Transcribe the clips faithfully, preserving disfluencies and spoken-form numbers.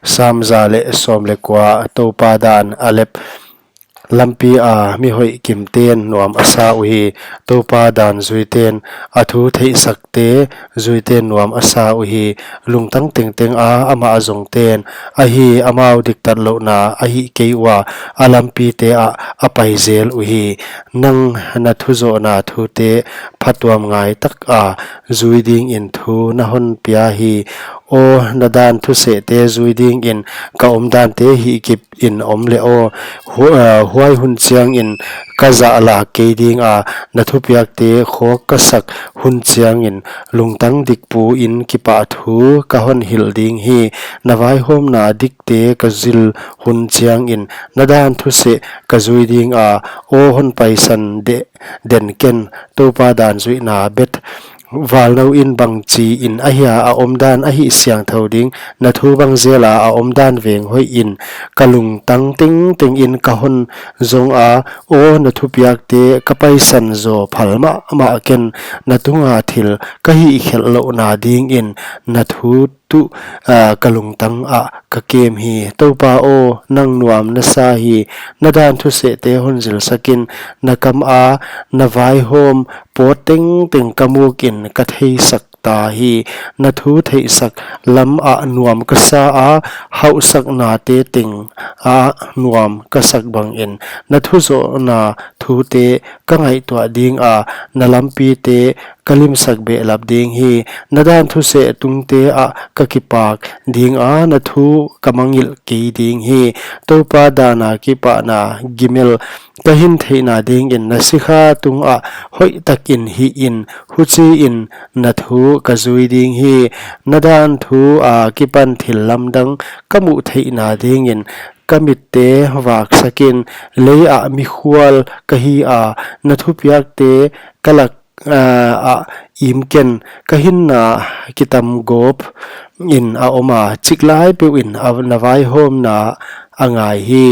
Sam za leh sawm leh kua. Toupa dan a lep lampi a mi hoih kimten nuam a sa uhi. Toupa dan zuiten, a thu theihsakte zuiten nuam a sa uhi. Lungtang tengteng a amah a zongten ahi, amau diktat louhna a hih kei ua, a lampite ah a pai zel uhi. Nang na thuzohna thute phatuam ngai tak a zui dingin thu na hon pia hi. Aw, na dan thusehte zui dingin ka omdante hihkip in om leh aw. Hu-, ah, huai hun chiangin ka zahlak kei ding a, na thupiakte khawk ka sak hun chiangin lungtang dik pu in kipahthu ka hon hilh ding hi. Na vaihawmna dikte ka zil hun chiangin na dan thuseh ka zui ding a, aw hon paisan de-, den ken. Toupa dan zuihna bet valnou in bangchi in ahia a omdan a hih siangthou ding, na thu bang zel a a omdan veng hoih in. Ka lungtang tengteng in ka hon zong a, aw na thupiakte ka paisan zaw phal mahmah ken. Na tunga thil ka hihkhelh louhna dingin na thu tuh, ah, ka lungtang ah ka kem hi. Toupa aw, nang nuam na sa hi. Na dan thusehte hon zilsak in. Na kam a na vaihawm pawt tengteng ka muk in ka theisak ta hi. Na thu theihsak lam ah nuam ka sa a, hauhsaknate teng ah nuam ka sak bangin na thuzohna thute ka ngaihtuah ding a, na lampite ka limsak behlap ding hi. Na dan thuseh tungte ah ka kipak ding a, na thu ka mangngilh kei ding hi. Toupa dan a kipahna gimel ka hin theihna dingin na sikha tungah hoihtakin hih in, huchiin na thu ka zui ding hi. Na dan thu a kipan thil lamdang ka muh theihna dingin ka mitte vaksak in. Lei ah mikhual ka hi a, na thupiakte ka lak ah, ah, im ken. Ka hinna kitam gawp in a om a, chiklai peuh in a na vaihawmna a ngai hi.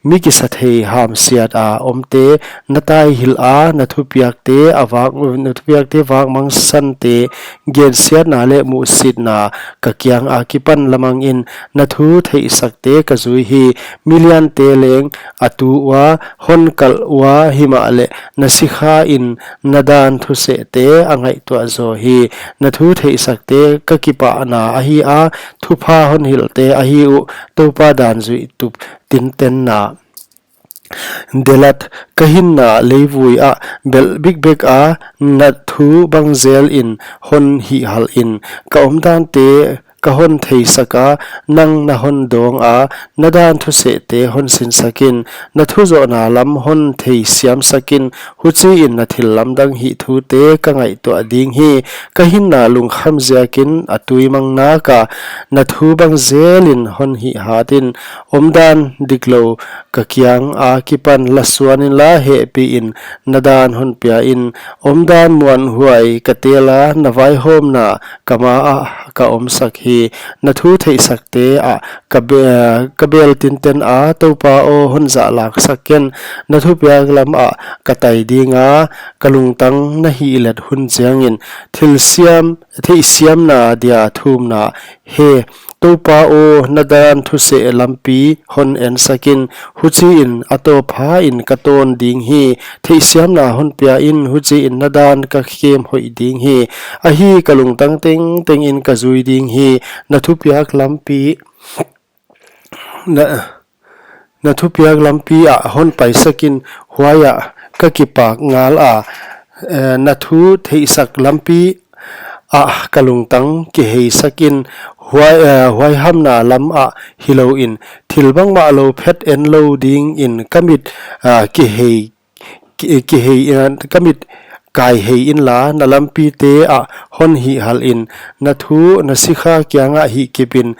Mi kisathei hamsiat a omte na taihilh a, na thupiakte a vak, na thupiakte vakmang sante gensiatna leh muhsitna ka kiang a kipan lamang in. Na thu theihsakte ka zui hi. Miliante leng a tu ua, hon kalh ua, himahleh na sikha in na dan thusehte a ngaihtuah zaw hi. Na thu theihsakte ka kipahna ahi a, thupha hon hilhte ahi uh. Toupa dan zuih tup tintenna. Delat, ka hinna leivui ah belh bikbek a, na thu bang zel in hon hihhalh in. Ka omdante ka hon theisak a, nang na hon dawng a, na dan thusehte hon sinsak in. Na thuzohna lam hon theisiamsak in, huchiin na thil lamdang hih thute ka ngaihtuah ding hi. Ka hinna lungkham ziakin a tuimang nak a, na thu bang zel in hon hihhat in. Omdan diklou ka kiang a kipan la suan inla hehpih in na dan hon pia in. Omdan muanhuai ka tel a, na vaihawmna ka ma ah ka omsak hi. Na thu theihsakte ah ka be-, ka bel tinten a, Toupa aw, hon zahlaksak ken. Na thupiak lam ah ka tai ding a, ka lungtang na hihlet hun chiangin. Thilsiam, theihsiamna dia thumna he. Toupa aw, na dan thuseh lampi hon ensak in, huchiin a tawpin ka tawn ding hi. Theihsiamna hon pia in, huchiin na dan ka kem hoih ding hi. Ahi, ka lungtang tengteng in ka zui ding hi. Na thupiak lampi, na, na thupiak lampi ah hon paisak in, huai ah ka kipak ngal a, eh, na thu theihsak lampi ah ka lungtang kiheisak in, huai, eh, huaihamna lam ah hilou in, thil bangmah lou phet en lou dingin ka mit, ah, kihei, ki-, kihei, eh, ka mit kaihei inla, na lampite ah hon hihhalh in. Na thu na sikha kiangah hihkip in.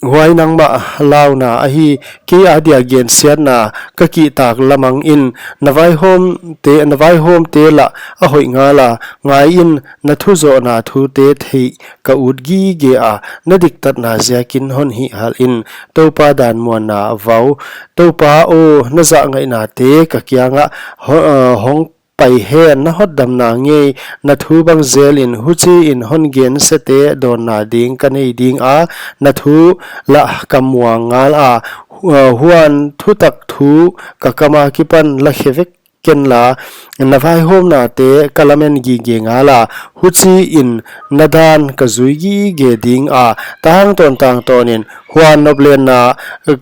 Huai nangmah launa ahi, kei adia gensiatna ka kihtak lamang in. Na vaihawmte, na vaihawmte lah a hoih ngal a, ngai in, na thuzohna thute theih ka ut gige a, na diktatna ziakin hon hihhalh in. Toupa dan muanna vau. Toupa aw, na zahngainate ka kiangah ho-, eh, hong pai hen, na hotdamna ngei, na thu bang zelin, huchiin hon gensiate dawnna ding ka nei dinga, na thu lah ka muang ngala, hu-, huan thutak thu ka kam akipan la khe vek kenla, na vaihawmnate ka lamen gige ngala, huchiin na dan ka zui gige dinga, tangtawn tangtawnin, huan noplenna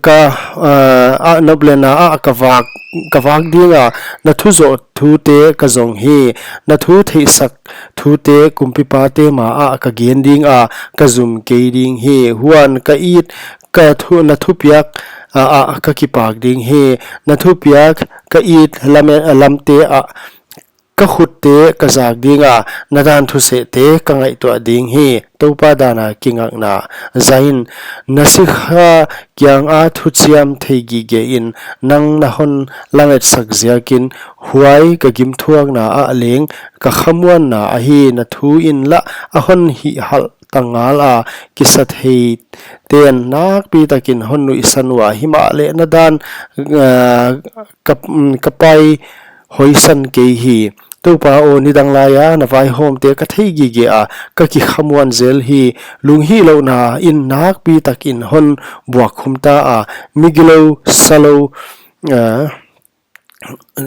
ka, ah, ah, noplenna ah ka vak, ka vak dinga, na thuzoh thute ka zong hi, na thu theihsak thute kumpipate maah ka gen dinga, ka zum kei ding hi, huan ka it ka thu, na thupiak, ah, ah, ka kipak ding hi, na thupiak ka it lame-, lamte ah, ka khutte ka zak dinga, na dan thusehte ka ngaihtuah ding hi, Toupa dana kingakna. Zain, na sikha kianga thuchiam thei gigein, nang na hon langetsak ziakin, huai ka gimthuakna ah leng, ka khamuanna ahi, na thuin lah a hon hihhalh ta ngala, kisatheiten nakpitakin hon nuihsan ua, himahleh na dan, ah, ka, mm, ka pai hoihsan kei hi. Toupa aw, nidang laia na vaihawmte ka thei gigea, ka kikhamuan zel hi. Lunghihlouhna in nakpitakin hon buakkhum ta a, migilou salou, ah,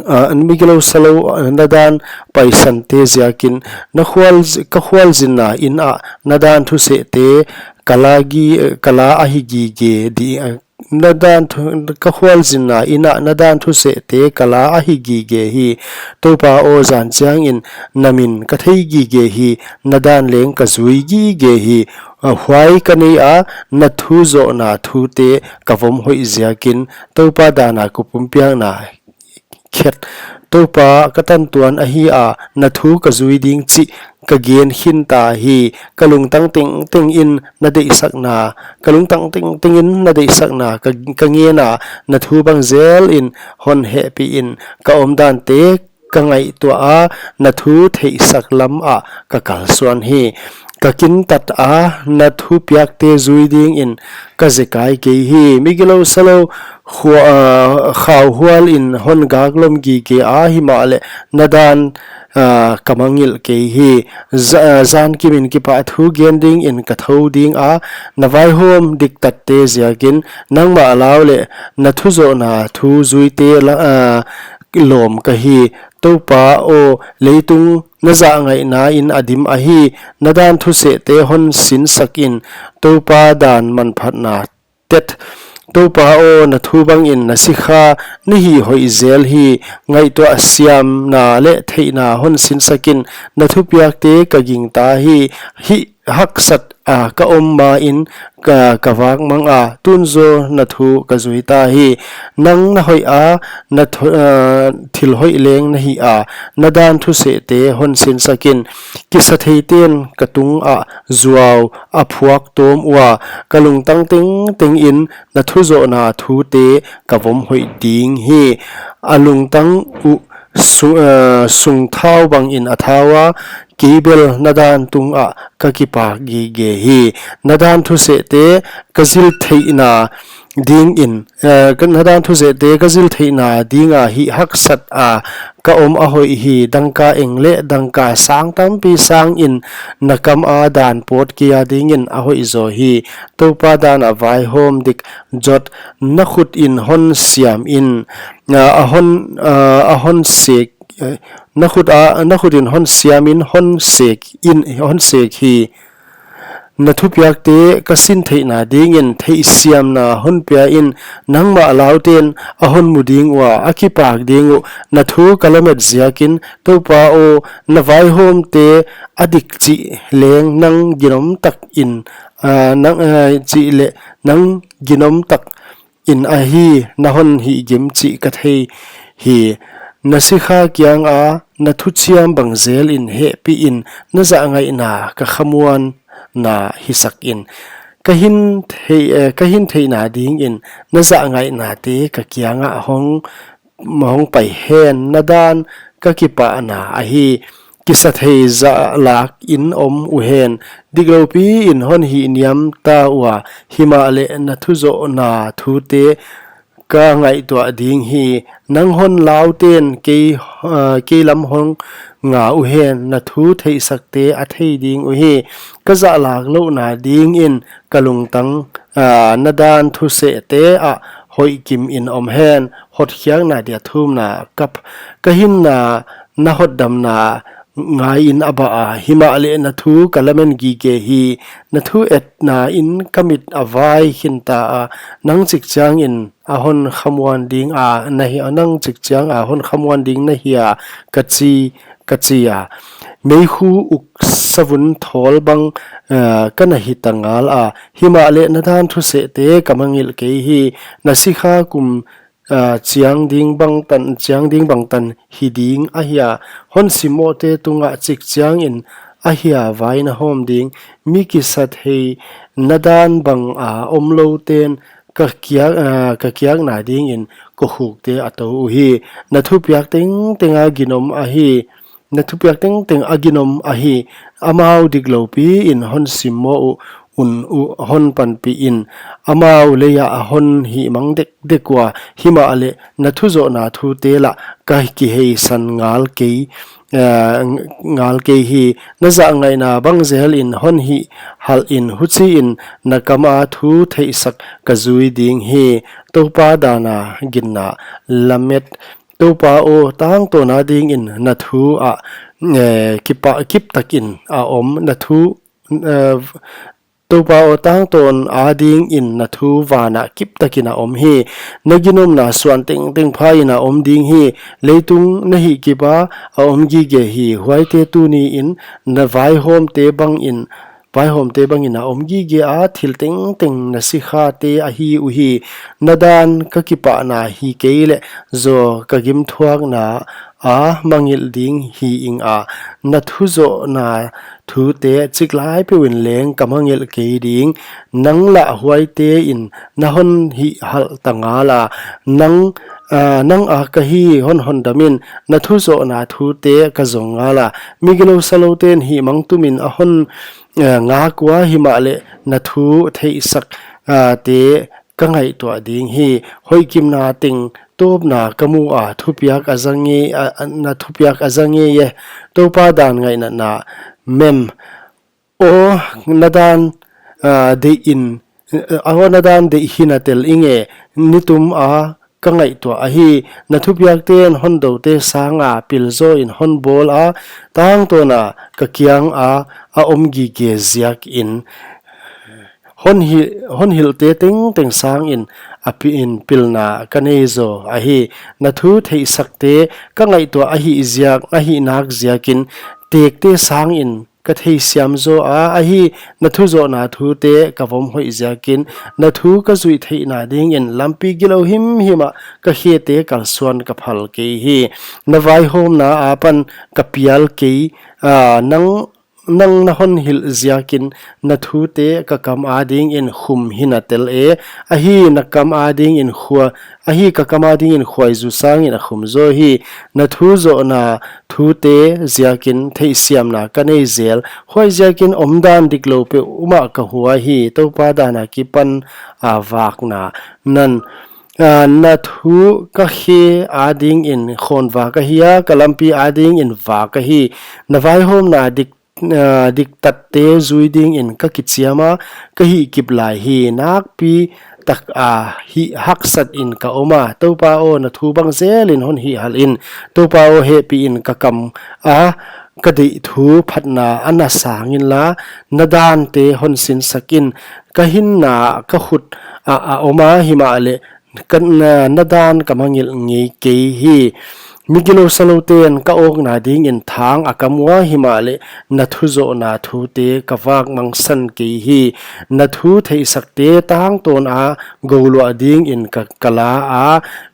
ah, migilou salou, ah, na dan paisante ziakin, na khual, ka khualzinna in ah na dan thusehte ka la gi, ka la ahi gige di, ah, na dan thu, ka khualzinna in ah na dan thusehte ka la ahi gige hi. Toupa aw, zan chiangin na min ka thei gige hi, na dan leng ka zui gige hi. Ah, huai ka neia, na thuzohna thute ka vom hoih ziakin, Toupa dana ka pumpiakna khet. Toupa, ka tantuan ahi a, na thu ka zui ding chih ka gen khin ta hi. Ka lungtang tengtengin na deihsakna, ka lungtang tengtengin na deihsakna ka, ka ngena, na thu bang zelin hon hehpihin, ka omdante ka ngaihtuah a, na thu theihsak lamah ka kalsuan hi. Ka kintat a, na thupiakte zui dingin ka zekai kei hi. Migilou salou khua-, ah, khauhualin hon gaklom gige a, himahleh na dan, ah, ka mangngilh kei hi. Za-, ah, zankimin kipahthu gen dingin ka thou dinga, na vaihawm diktatte ziakin, nangmah lau leh na thuzohna thu zuite la, ah, lawm ka hi. Toupa aw, leitung na zahngaihna in a dim ahi, na dan thusehte hon sinsakin, Toupa dan manphatna tet. Toupa aw, na thu bangin na sikha na hih hoih zel hi, ngaihtuah siamna leh theihna hon sinsakin, na thupiakte ka gingta hi, hih haksat a ka om main ka, ka vak manga, tun zaw na thu ka zui ta hi. Nang na hoih a, na thu-, ah, thil hoih leng na hi a, na dan thusehte hon sinsakin. Kisatheiten ka tungah zuau a phuak tawm ua, ka lungtang tengtengin na thuzohna thute ka vom hoih ding hi. A lungtang uh su-, ah, sungthau bangin a thau a, kei bel na dan tungah ka kipak gige hi. Na dan thusehte ka zil theihna dingin, eh, ka, na dan thusehte ka zil theihna dinga hih haksat a ka om a hoih hi. Dangka eng leh dangka sang tampi sangin na kama dan pawt kei a dingin a hoih zaw hi. Toupa dana vaihawm dik zot na khutin hon siamin, ah, a hon, ah, a hon sek, eh, na khut a, na khutin hon siamin hon sek in, hon sek hi. Na thupiakte ka sin theihna dingin theihsiamna hon piain, nangmah lauten a hon mu ding ua, a kipak ding uh, na thu ka lamet ziakin. Toupa aw, na vaihawmte a dik chih leng nang ginom takin, ah, nang, ah, chih leh nang ginom tak in ahi, na hon hihgim chih ka thei hi. Na sikha kianga na thuchiam bang zelin hehpihin, na zahngaihna ka khamuanna hisakin. Ka hin thei-, eh, ka hin theihna dingin na zahngaihna te ka kiangah hong, hong pai hen, na dan ka kipahna ahi. Kisathei zah lakin om uhen, dikloupiin hon hihniam ta ua, himahleh na thuzohna thute ka ngaihtuah ding hi. Nang hon laute'n kei, ah, kei lam hong nga uhen, na thu theihsakte a thei ding uhi. Ka zahlak louhna dingin ka lungtang, ah, na dan thusehte ah hoihkim in om hen. Hotkhiakna dia thumna, ka, ka hinna na hotdamna ngaiin a bah a, himahleh na thu ka lamen gige hi. Na thu etna in ka mit a vai khin ta a, nang chik chiangin a hon khamuan ding a na hi, a nang chik chiang a hon khamuan ding na hi a, ka chi, ka chi a. Meikhu uk savun thawl bang, eh, ka na hi ta ngal a, himahleh na dan thusehte ka mangngilh kei hi. Na sikha kum, ah, chiang ding bangtan, chiang ding bangtan hi ding ahi a. Hon simmohte tungah chik chiangin ahi a vai na hawm ding. Mi kisathei na dan bang a omloute'n ka kiak, ah, ka kiakna dingin kokhukte a tou uhi. Na thupiak tengteng a ginom ahi. Na thupiak tengteng a ginom ahi. Amau diklou piin hon simmoh uh, un uh hon panpih in. Amau lei ah a hon hihmang dekdek ua, himahleh na thuzohna thute lah ka kiheisan ngal kei, eh, ngal kei hi. Na zahngaihna bang zelin hon hihhalh in, huchiin na kam a thu theihsak ka zui ding hi. Toupa dan a ginna lamet. Toupa aw, tangtawn a dingin na thu ah, eh, kipa, kiptakin a om, na thu, eh, Toupa aw, tangtawn a dingin na thu van ah kiptakin a om hi. Na ginomna suan tengteng phain a om ding hi. Leitung na hihkip a a om gige hi. Huaite tuniin na vaihawmte bangin, vaihawmte bangin a om gige a, thil tengteng na sikhate ahi uhi. Na dan ka kipahna hi kei leh, zaw ka gimthuakna a mangngilh ding hi ing a. Na thuzohna thute chiklai peuhin leng ka mangngilh kei ding. Nang lah huaite'n na hon hihhalh ta ngal a, nang, ah, nang a ka hi hon hondam in, na thuzohna thute ka zong ngal a. Mi gilou saloute'n hihmang tumin a hon, eh, ngak ua, himahleh na thu theihsak, ah, te ka ngaihtuah ding hi. Hoihkimna teng tawpna ka mu a, thupiak a za ngei, a, a, na thupiak a za ngei e. Toupa dan ngaihnatna mem. Aw, na dan, ah, deih in, aw, na dan deih hi na tel ing e, nitum a ka ngaihtuah ahi. Na thupiakte'n hondoute sanga pilzawin hon bawl a, tangtawn a ka kiang a a om gige ziakin, hon hi, hon hilhte tengteng sangin a pi-, in pilna ka nei zaw ahi. Na thu theihsakte ka ngaihtuah ahih ziak, ahih nak ziakin, tekte sangin ka theisiam zaw a, ahi, na thuzohna thute ka vom hoih ziakin, na thu ka zuih theihna dingin lampi gilou himhim ah ka khete kalsuan ka phal kei hi. Na vaihawmna apan ka pial kei, ah, nang, nang na hon hilh ziakin na thute ka kam a dingin khum hi na tel e, ahi, na kam a dingin khua, ahi, ka kam a dingin khuaizu sangin a khum zaw hi. Na thuzohna thute ziakin theihsiamna ka nei zel. Huaiziakin omdan diklou peuhmah ka hua hi. Toupa dan akipan a vakna. Nan, ah, na thu ka khe a dingin khawnvak ahi a, ka lampi a dingin vak ahi. Na vaihawmna dik, ah, diktatte zui dingin ka kichiam a, ka hihkip lai hi. Nakpi tak a hih haksat in ka om a, Toupa aw, na thu bang zelin hon hihhalh in. Toupa aw, hehpih in ka kam a ka deih thu phatna a na sang inla, na dante hon sinsak in. Ka hinna ka khut ah a om a, himahleh ka, na, na dan ka mangngilh ngei kei hi. Mi gilou saloute'n ka awkna dingin thang a kam ua, himahleh na thuzohna thute ka vak mangsan kei hi. Na thu theihsakte tangtawn a gouluah dingin ka, ka la a,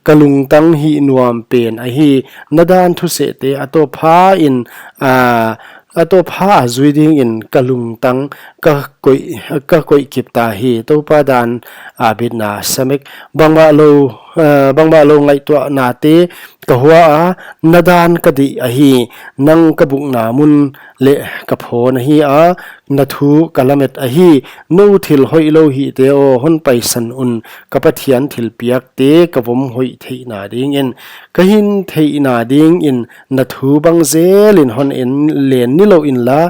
ka lungtang hihnuam pen ahi. Na dan thusehte a tawppha in, ah, a tawppha a zui dingin ka lungtang ka koih, ka koih kip ta hi. Toupa dan a bitna samek. Bangmah lou, eh, bangmah lou ngaihtuahnate ka hua a, na dan ka deih ahi. Nang ka bukna mun leh ka phawn ahi a, na thu ka lamet ahi. Nou thil hoihlou hihte aw, hon paisan un, ka Pathian thilpiakte ka vom hoih theihna dingin. Ka hin theihna dingin na thu bang zelin hon en len nilouh inla,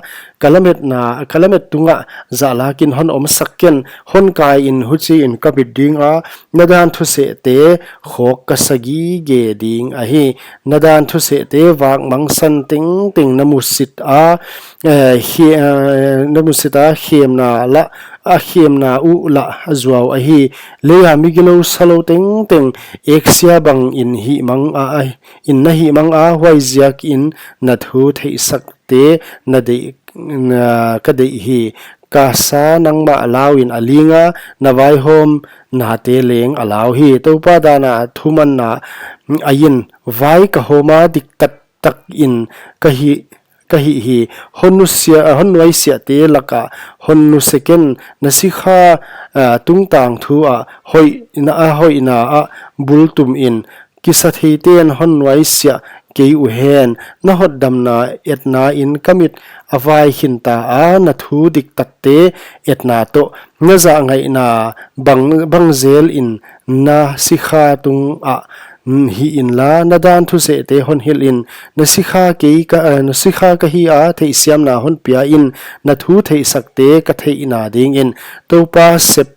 ka lametna, ka lamet tungah zahlakin hon omsak ken, hon kaiin huchiin ka mit dinga, na dan thusehte khawk ka sa gige ding ahi. Na dan thusehte vak mangsan tengteng na musit a, eh, khi-, eh, na musit a khemna lah, a khemna uh lah a zuau ahi. Leia mi gilou salou tengteng eksia bangin hihmang a, a, in na hihmang a, huaiziakin na thu theihsakte na deih, na, ka deih hi. Ka sa nangmah lauin a linga, na vaihawmnate leng a lau hi. Toupa dana thumanna aiin vai ka hawma, diktat takin ka hih, ka hih hi. Hon nusia, hon nuaisiahte laka hon nuse ken, na sikha, ah, tungtang thu ah hoihna, a hoihna ah bultumin, kisatheiten hon nuaisiah kei uhen. Na hotdamna etnain ka mit a vai khinta a, na thu diktatte etna toh na zahngaihna bang, bang zelin na sikha tungah hih inla, na dan thusehte hon hilhin. Na sikha kei ka, eh, na sikha ka hi a, theihsiamna hon piain, na thu theihsakte ka theihna dingin. Toupa sep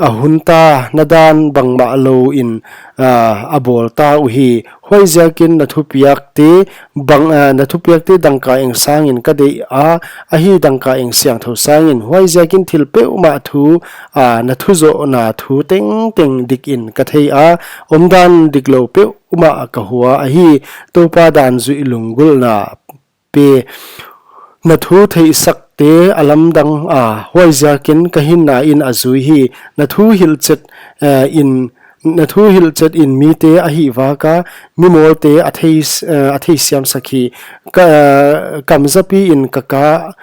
a hunta, na dan bangmah louin, ah, a bawlta uhi. Huaiziakin na thupiakte bang, ah, na thupiakte dangkaeng sangin ka deih a, ahi dangkaeng siangthou sangin. Huaiziakin thil peuhmah thu, ah, na thuzohna thu tengteng dikin ka thei a, omdan diklou peuhmah ka hua ahi. Toupa dan zuih lunggulhna pe. Na thu theihsakte a lamdang a, huaiziakin ka hinnain a zui hi. Na thu hilhchet, eh, in, na thu hilhchet in mite a hihvaka, mimawlte a thei, eh, a theisiamsak hi. Ka, eh, kamzapiin ka ka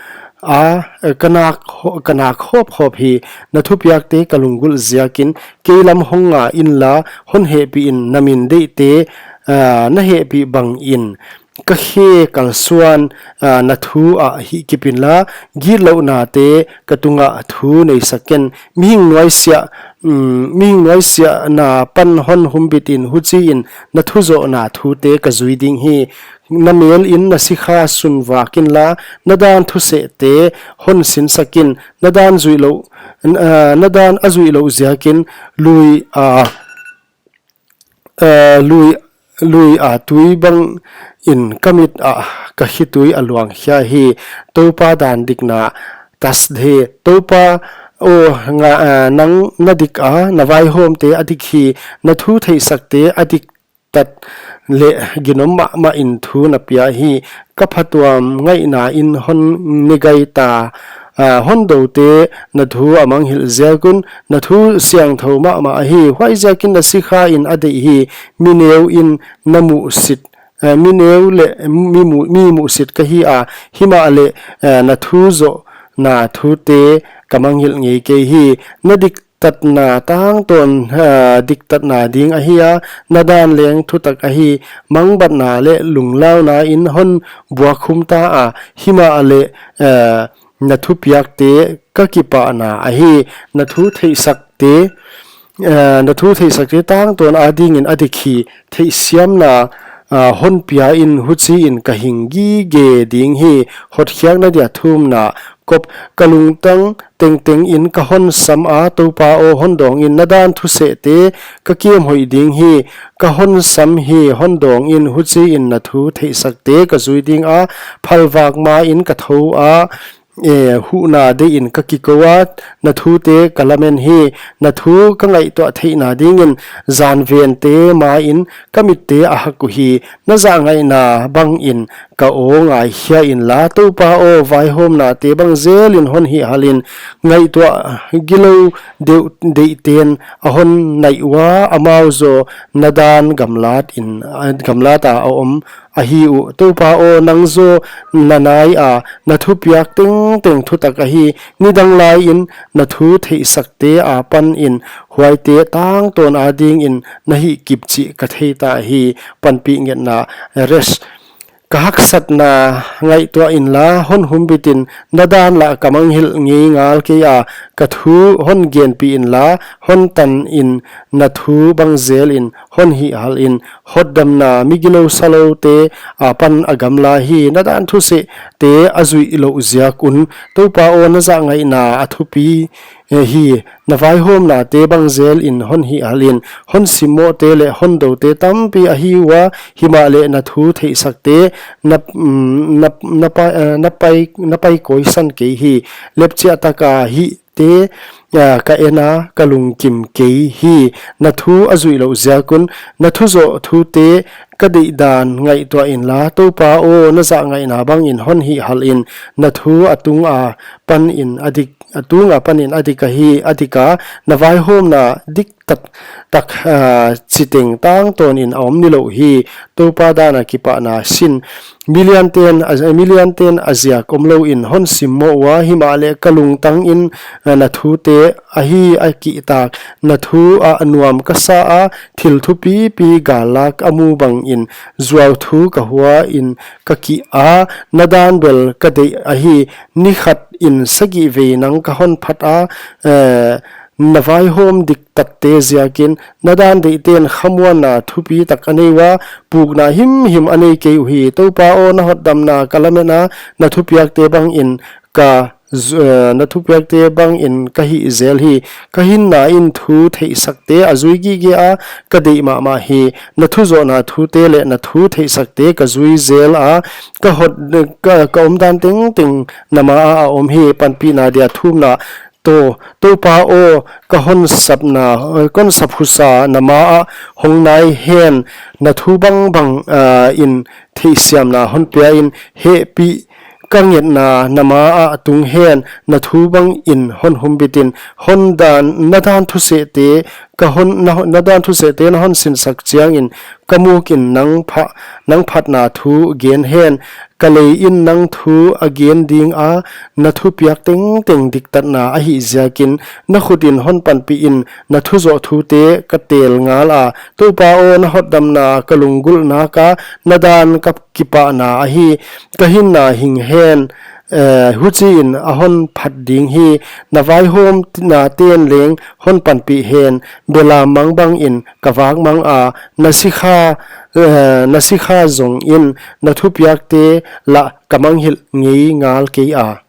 a, eh, ka nak ho-, ka nak hawphawp hi. Na thupiakte ka lunggulh ziakin kei lam hong nga inla, hon hehpihin, na min deihte, eh, na hehpih bangin ka khe kalsuan, ah, na thu ah hihkip inla, gitlouhnate ka tungah thu neisak ken. Mihing nuaisiah, mm, mihing nuaisiahna pan hon humbitin, huchiin na thuzohna thute ka zui ding hi. Na melin na sikha sun vak inla, na dan thusehte hon sinsak in. Na dan zuihlouh, ah, na dan a zuihlouh ziakin lui, ah, eh, lui, lui a tui bangin ka mit ah ka khitui a luangkhia hi. Toupa dan dikna, Tasdhe. Toupa aw, nga, eh, nang na dik a, na vaihawmte a dik hi. Na thu theihsakte a diktat leh ginom mahmahin thu na pia hi. Ka phatuam ngaihnain hon ne gaita, ah, hon doute na thu a manghilh ziakun, na thu siangthou mahmah ahi. Huaiziakin na sikhain a deih hi. Mi neuin na muhsit, eh, mi neu leh mi mu-, mi muhsit ka hi a, himahleh, eh, na thuzohna thute ka manghilh ngei kei hi. Na diktatna tangtawn, eh, diktatna ding ahi a, na dan leng thutak ahi. Mangbatna leh lunglaunain hon buakkhum ta a, himahleh, eh, na thupiakte ka kipahna ahi. Na thu theihsakte, eh, na thu theihsakte tangtawn adingin a dik hi. Theihsiamna, ah, hon piain, huchiin ka hing gige ding hi. Hotkhiakna dia thumna kop. Ka lungtang tengtengin ka hon sam a, Toupa aw, hon dawngin, na dan thusehte ka kem hoih ding hi. Ka hon sam hi, hon dawngin, huchiin na thu theihsakte ka zui ding a, phalvak main ka thou a, eh, huhna deihin ka kikou a, na thute ka lamen hi. Na thu ka ngaihtuah theihna dingin zanvente main ka mitte a hak uhi. Na zahngaihna bangin ka aw ngaikhia inla, Toupa aw, vaihawmnate bang zelin hon hihhalin. Ngaihtuah gilou deuh deihten a hon naih ua, amau zaw na dan gamlatin, gamlata a om ahi uh. Toupa aw, nang zaw na nai a, na thupiak tengteng thutak ahi. Nidang laiin na thu theihsakte apanin huaite tangtawn adingin na hihkip chih ka theita hi. Panpih ngetna, rest. Ka haksatna ngaihtuah inla, hon humbit in, na dan lah ka mangngilh ngei ngal kei a. Ka thu hon genpih inla, hon tan in, na thu bang zel in hon hihhal in. Hotdamna migilou saloute apan a gamla hi, na dan thusehte a zuih louh ziak un. Toupa aw, na zahngaihna a thupi, eh, hi. Na vaihawmnate bang zel in hon hihhal in. Hon simmohte leh hon doute tampi ahi ua, himahleh na thu theihsakte na, mm, na, na pai, eh, na pai, na paikawi san kei hi. Lepchiah taka hihte, ah, ka en a, ka lungkim kei hi. Na thu a zuih louh ziak un. Na thuzoh thute ka deihdan ngaihtuah inla, Toupa aw, na zahngaihna bang in hon hihhal in. Na thu a tung apan in a dik, a tung apan in a dik ahi, a dik a, na vaihawmna diktak, tak, ah, chiteng tangtawn in a om nilouh hi. Toupa dan a kipahna sin. Mi lianten a, mi lianten a ziak omlou in hon simmoh ua, himahleh ka lungtang in, ah, na thute ahi a kihtak. Na thu a nuam ka sa a, thil thupipi gallak a mu bang in, zuau thu ka hua in ka kih a, na dan bel ka deih ahi. Ni khat in sagih vei nang ka hon phat a, eh, na vaihawm diktakte ziakin. Na dan deihten khamuanna thupitak a nei ua, pukna himhim a nei kei uhi. Toupa aw, na hotdamna ka lamen a, na thupiakte bang in ka zu-, eh, na thupiakte bang in ka hih zel hi. Ka hinna in thu theihsakte a zui gige a, ka deih mahmah hi. Na thuzohna thute leh na thu theihsakte ka zui zel a, ka hot, ka, ka omdan tengteng na ma ah a om hi. Panpihna dia thumna. Tou, Toupa aw, ka hon sapna, eh, ka hon sap husa na ma ah hong nai hen. Na thu bangbang, ah, in theihsiamna hon pia in. Hehpih ka ngetna na ma ah tung hen. Na thu bang in hon humbit in. Hon dan, na dan thusehte ka hon, na, na dan thusehte na hon sinsak chiangin ka muk in nang pha-, nang phatna thu gen hen. Ka lei in nang thu a gen ding a, na thupiak tengteng diktatna ahih ziakin. Na khut in hon panpih in, na thuzoh thute ka tel ngal a. Toupa aw, na hotdamna ka lunggulh nak a, na dan ka kipahna ahi. Ka hinna hing hen, eh, huchiin a hon phat ding hi. Na vaihawmnaten leng hon panpih hen. Belam mang bang in ka vak mang a, na sikha, eh, na sikha zong in, na thupiakte lah ka mangngilh ngei ngal kei a.